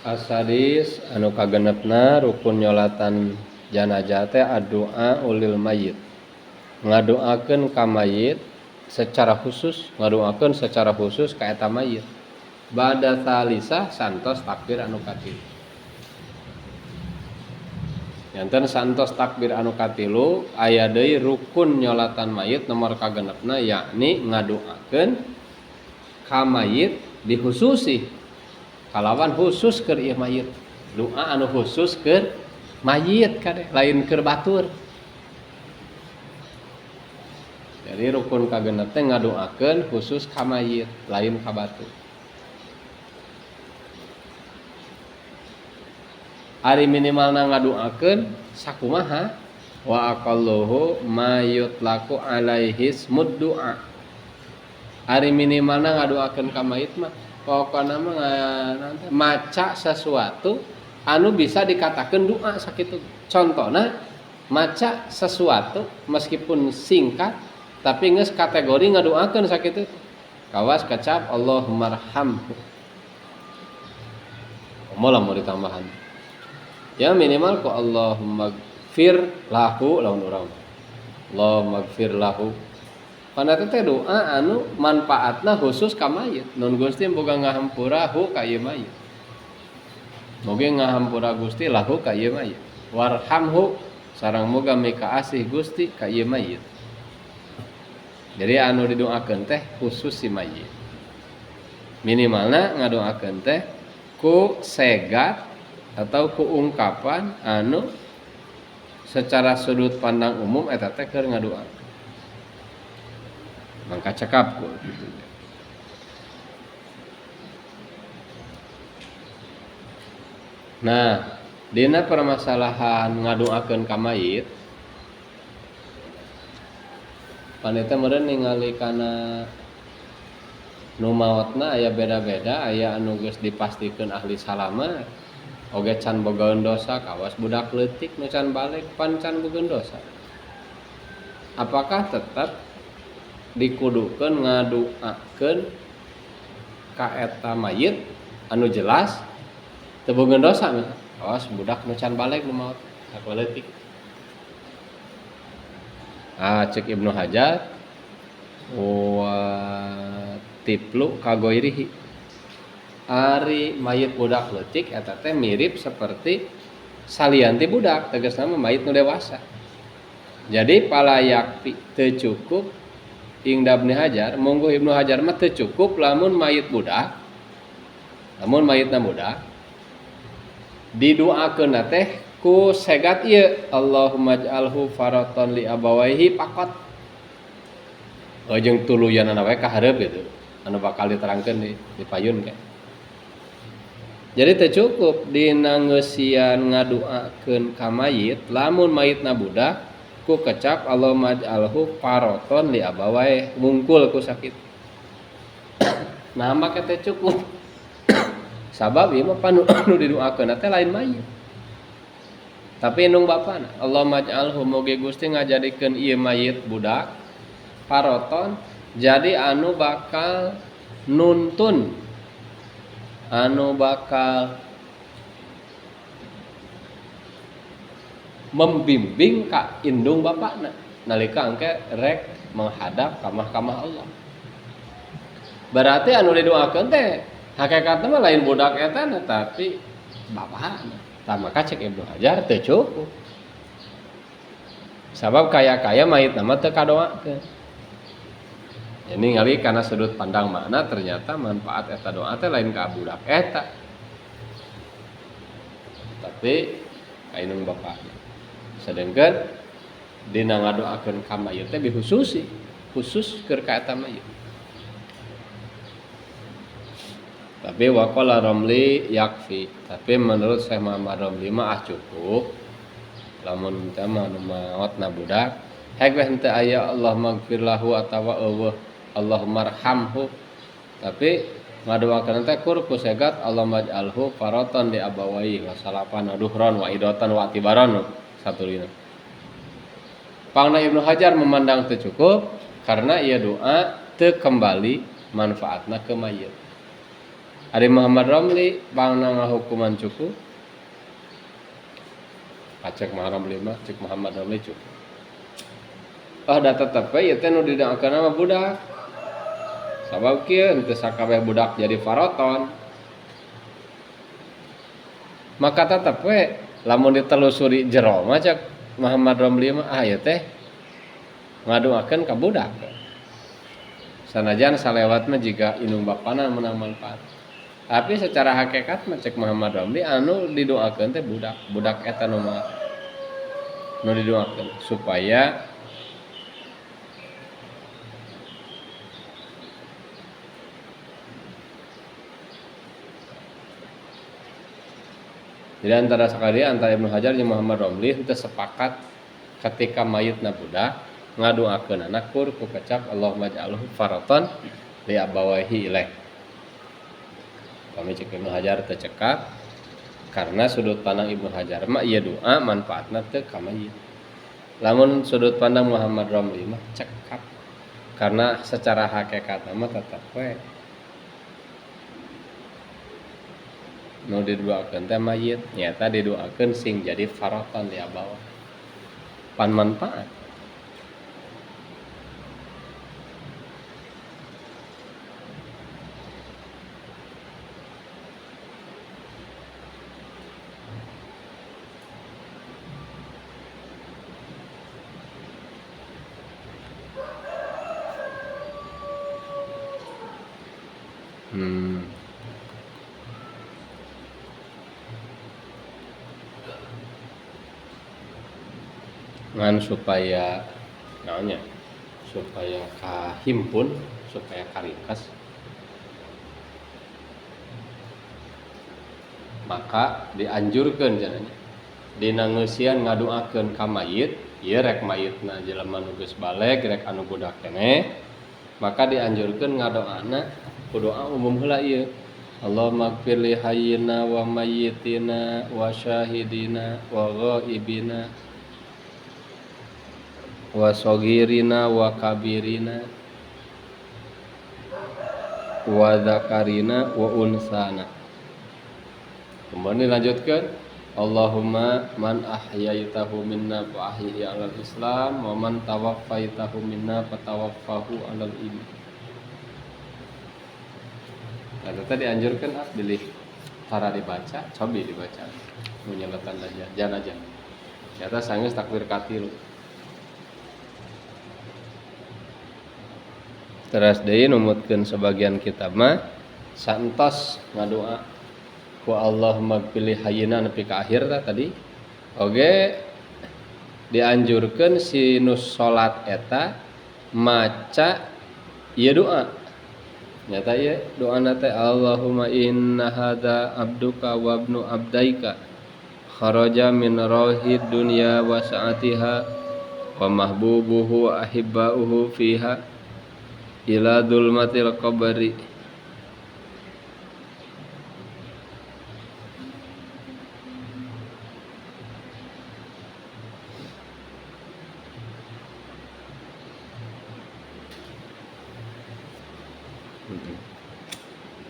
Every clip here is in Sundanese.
Asadis anu kagenepna rukun nyolatan janazah teh addu'a ulil mayyit. Ngadoakeun ka mayit secara khusus, ngadoakeun secara khusus ka eta mayit. Ba'da tsalisah santos takbir anu katilu. Janten santos takbir anu katilu aya deui rukun nyolatan mayit nomor kagenepna yakni ngadoakeun ka mayit dihususi kalawan khusus keur ieu mayit. Doa anu khusus keur mayit kade lain keur batur. Jadi rukun kagenep teh ngadoakeun khusus ka mayit lain ka batur. Ari minimalna ngadoakeun sakumaha wa aqalluhu ma yutlaku alaihi ismud du'a. Ari minimalna ngadoakeun ka mayit mah pokona mah maca sesuatu anu bisa dikatakan doa sakitu. Contohna maca sesuatu meskipun singkat tapi geus kategori ngadoakeun sakitu. Kawas kecap Allahummarhamhu. Moal mau ditambahan. Ya minimal ku Allahumma gfir lahu lamun urang. Allahumma gfir lahu. Karena teh doa anu manfaatna khusus ka mayit. Nun Gusti boga ngahampura hu ka ieu mayit. Moga ngahampura Gusti lahu ka ieu mayit. Warhamhu sareng moga mikaasih Gusti ka ieu mayit. Jadi anu didoakeun teh khusus si mayit. Minimalna ngadoakeun teh ku segat atau ku ungkapan anu secara sudut pandang umum eta teh keur ngadoakeun. Mangka cekap ku gitu. Nah, dina permasalahan ngadoakeun ka mayit panita meureun ningali kana nu maotna aya beda-beda, aya anu geus dipastikeun ahli salamat oge can bogaeun dosa, kawas budak leutik nu can balik pan can bogaeun dosa. Apakah tetap dikudukeun ngadoakeun ka eta mayit anu jelas teu bogaeun dosa misalnya. Kawas budak nu can balik nu maot leutik. Ah, cek Ibnu Hajar wa tiflu kagoirihi. Ari mayit budak leutik eta teh mirip seperti salian ti budak, tegasna mah mayit nu dewasa. Jadi palayak teu cukup ing Ibnu Hajar, mungguh Ibnu Hajar mah teu cukup lamun mayit budak. Lamun mayitna budak didoakeunna teh ku segat ieu Allahumma ij'alhu faratan li abawaihi faqat. Oh, jeung tuluyanana we ka hareup gitu. Anu bakal diterangkeun di payun ke. Jadi teu cukup dina ngeusian ngadoakeun ka mayit lamun mayitna budak ku kecap Allahumma ij'alhu faraton li abawaihi mungkul ku sakit. Nah make teh cukup. Sabab ieu mah panu nu didoakeun teh lain mayit. Tapi indung bapana Allahumma ij'alhu moge Gusti ngajadikeun ieu mayit budak paroton jadi anu bakal nuntun, anu bakal membimbing ka indung bapakna nalika engke rek menghadap ka mahkamah Allah. Berarti anu didoakeun teh hakikatna mah lain budak eta na, tapi bapakna. Tah maka cek Ibnu Hajar teu cukup. Sabab kaya-kaya mayit mah teu kadoakeun. Ini ngali karena sudut pandang makna ternyata manfaat eta doa teh lain ka budak eta. Tapi ka indung bapakna. Sedangkan dina ngadoakeun ka mayit teh dihususi, khusus keur ka eta mayit. Tapi waqala Ramli yakfi. Tapi menurut Syekh Muhammad Ramli mah cukup. Lamun teh mah nu maotna budak, hek weh henteu aya Allah magfir lahu atawa eueuh Allahummarhamhu. Tapi ngadoakeun teh kur ku segat Allahumma ij'alhu faratan li abawaihi wa salafan wa duhran wa idatan wa atibaran satulina. Pangna Ibnu Hajar memandang teu cukup karena ieu doa teu kembali manfaatna ke mayit. Ari Muhammad Romli pangna ngahukuman cukup. Pacek Muhammad Romli mah cek Muhammad Romli cukup. Oh da tetep we ieu teh nu didoakeun mah budak. Sabab kieu henteu sakabeh budak jadi faroton. Maka tetep we lamun ditelusuri jero mah cek Muhammad Romli mah ah ieu teh ngadoakeun ka budak. Sanajan salewat mah jiga indung bapana meunang manfaat. Tapi secara hakikat mah cek Muhammad Romli anu didoakeun teh budak, budak eta nu mah nu didoakeun supaya jadi antara sekali antara Ibnu Hajar jeung Muhammad Romli henteu sepakat ketika mayitna budak ngadoakeun kur ku kecap Allahumma ja'alhu faratan li abawaihi ilaih. Kami cek Ibnu Hajar teu cekap karena sudut pandang Ibnu Hajar mah ieu doa manfaatna teu ka mayit. Lamun sudut pandang Muhammad Romli mah cekap karena secara hakikat mah tetep we nu didoakeun teh mayit nyata didoakeun sing jadi faratan di bawah pan manfaat. Ngan supaya naonnya supaya kahimpun supaya karingkes maka dianjurkeun cenah dina ngeusian ngadoakeun ka mayit ieu rek mayitna jelema nu geus baleg rek anu budak keneh maka dianjurkeun ngadoana ku doa umum heula ieu Allahumma gfir li hayyina wa mayyitina wa syahidina wa ghaibina wa sogirina wa kabirina wa zakarina wa unsana. Kemudian dilanjutkan Allahumma man ahyaitahu minna fa ahyihi 'alal Islam wa man tawaffaitahu minna fatawaffahu 'alal iman. Nah, itu dianjurkan ah bilih tara dibaca, cobi dibaca. Menyelatan aja, jangan aja. Nyata sanggeus takbir katilu. Teras deui numutkeun sebagian kitab mah santos ngadoa ku Allahumma pilih hayyina nepi ka akhir tah tadi. Oge dianjurkeun si nu salat eta maca ieu doa. Nyata ieu doana teh Allahumma inna hadza abduka wa ibnu abdaika kharaja min rawhid dunya wa sa'atiha wa mahbubuhu wa ahibba'uhu fiha ila dzulmatil qabri.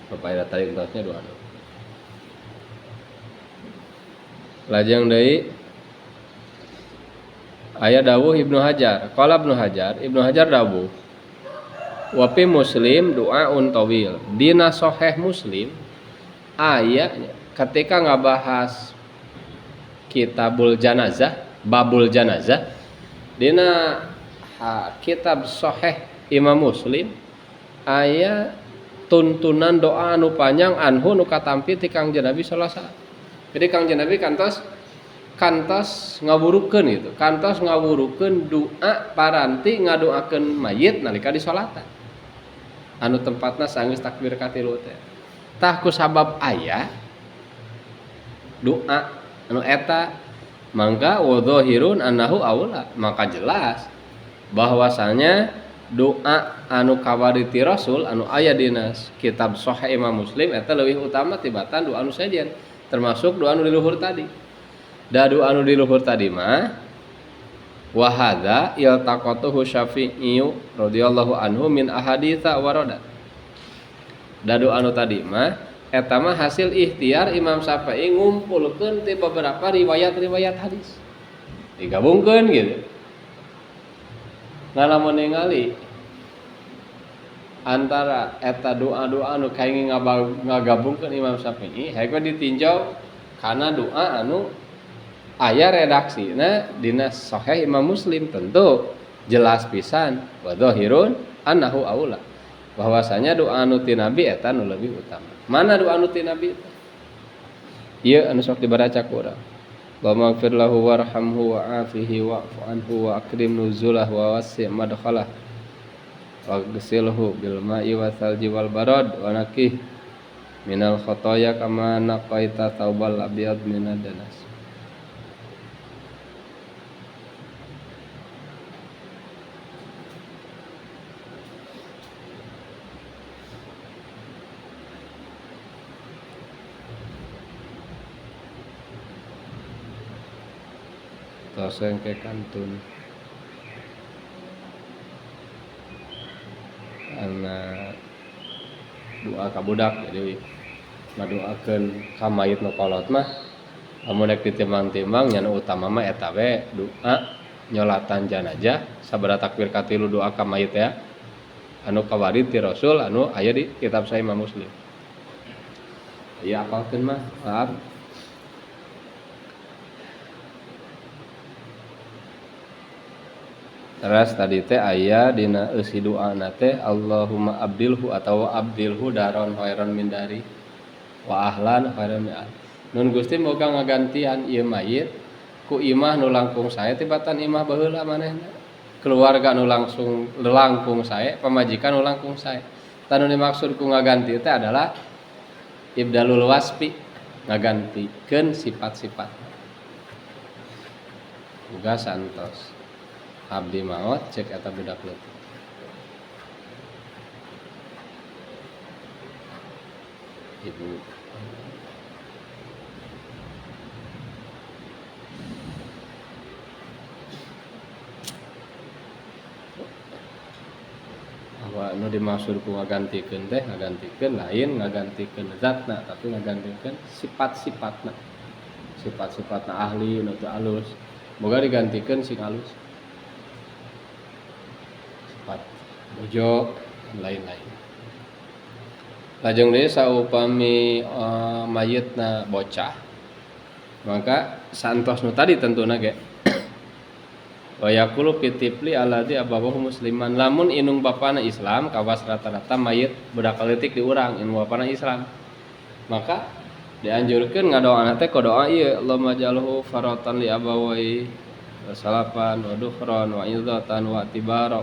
Bapak tadi entasnya doa. Lajeng deui aya dawuh Ibnu Hajar. Qala Ibnu Hajar, Ibnu Hajar dawuh wa fi Muslim du'aun tawil. Dina Sahih Muslim aya ketika ngabahas Kitabul Janazah, Babul Janazah, dina kitab Sahih Imam Muslim aya tuntunan doa anu panjang anhu nu katampi ti Kangjeng Nabi sallallahu alaihi wasallam. Jadi Kangjeng Nabi kantos ngawurukeun itu, kantos ngawurukeun doa paranti ngadoakeun mayit nalika di salatan. Anu tempatna sanggeus takbir katilu teh. Tah ku sabab aya doa anu eta mangga wa dzahirun annahu aula, maka jelas bahwasanya doa anu kawari ti Rasul anu aya dina kitab Sahih Imam Muslim eta leuwih utama tibatan doa anu sejen, termasuk doa anu di luhur tadi. Da doa anu di luhur tadi mah wa hadza iltaqatuhu Syafi'i radhiyallahu anhu min ahaditsa warada. Da doa anu tadi mah Eta mah hasil ikhtiar Imam Syafi'i ngumpulkeun ti beberapa riwayat-riwayat hadis. Digabungkeun gitu. Nah lamun ningali antara eta doa-doa anu kaingin ngagabungkeun Imam Syafi'i, hayu ditinjau kana doa anu aya redaksina dina Sahih Imam Muslim, tentu jelas pisan wa dhahirun annahu aula, bahwasanya doa anu ti Nabi eta nu lebih utama. Mana doa anu ti Nabi teh? Ieu anu sok dibaraca ku urang. Allahumma ighfir lahu warhamhu wa'afihi wa'fu anhu wa akrim nuzulah wa wasi' madkhalah waghsilhu bil ma'i wa thalji wal barad wa naqih minal khotoya kama naqaita thawbal abyad minad danas. Tos engke kantun anak doa ka budak, jadi ngadoakeun ka mayit nu kolot mah lamun rek ditimbang-timbang nya nu utama mah eta we doa nyolatan janazah sabada takbir katilu doa ka mayit ya anu kawarid ti Rasul anu aya di kitab Sahih Imam Muslim. Ieu apalkeun mah maaf. Terus tadi teh aya dina eusi doana teh Allahumma abdilhu atawa abdilhu daron khairan min dari wa ahlan khairan min ahli. Nun Gusti moga ngagantian ieu mayit ku imah nu langkung sae tibatan imah baheula manehna. Keluarga nu langsung langkung sae, pamajikan nu langkung sae. Tah nu dimaksud ku ngaganti teh adalah ibdalul wasfi, ngagantikeun sifat-sifat. Muga santos abdi maot cek eta budak leutik. Ibu bahwa nu dimaksud ku ngagantikeun teh ngagantikeun lain ngagantikeun zatna tapi ngagantikeun sifat-sifatna. Sifat-sifatna ahli nu teu alus moga digantikeun sing alus. Sifat bojo dan lain-lain. Lajeng deui saupami mayitna bocah maka santos nu tadi tentuna ge wa yaqulu fi tifli alladzi abawahu musliman, lamun inung bapana Islam kawas rata-rata mayit budak leutik di urang inung bapana Islam maka dianjurkeun ngadoana teh ku doa ieu Allahumma jalhu faratan li abawai wa salafan wa dukhran wa izzatan wa tibara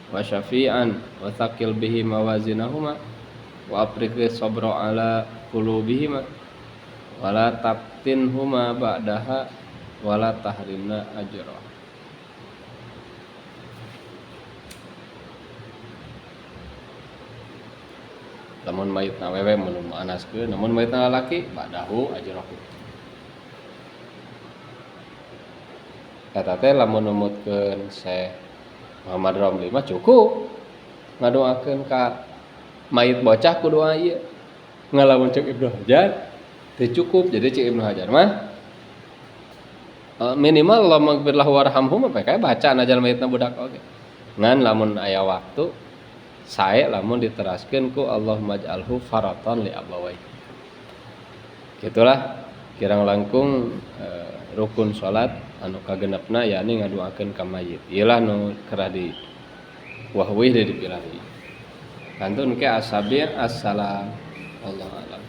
wa syafi'an wa thaqil bihi mawazinahuma wa afriqi sabra ala qulubihima wa la taftinhuma ba'daha wa la tahrimna ajra. Lamun mayitna awewe mun muanaskeun, lamun mayitna lalaki ba'dahu ajrahu. Eta teh lamun numutkeun Syekh Muhammad Romli mah cukup ngadoakeun ka mayit bocah ku doa ieu. Ngalamun cek Ibnu Hajar teu cukup, jadi cek Ibnu Hajar mah minimal Allahumma ighfir lahu warhamhu mah kayak baca najan mayitna budak oge. Ngan lamun aya waktu sae lamun diteraskeun ku Allahumma ij'alhu faratan li abawai. Gitulah kirang langkung rukun salat anu kagenepna yakni ngadoakeun ka mayit. Ieu lah nu kerah di wahwih di dipilahi. Kantun ke asabir assalam. Wallahu a'lam.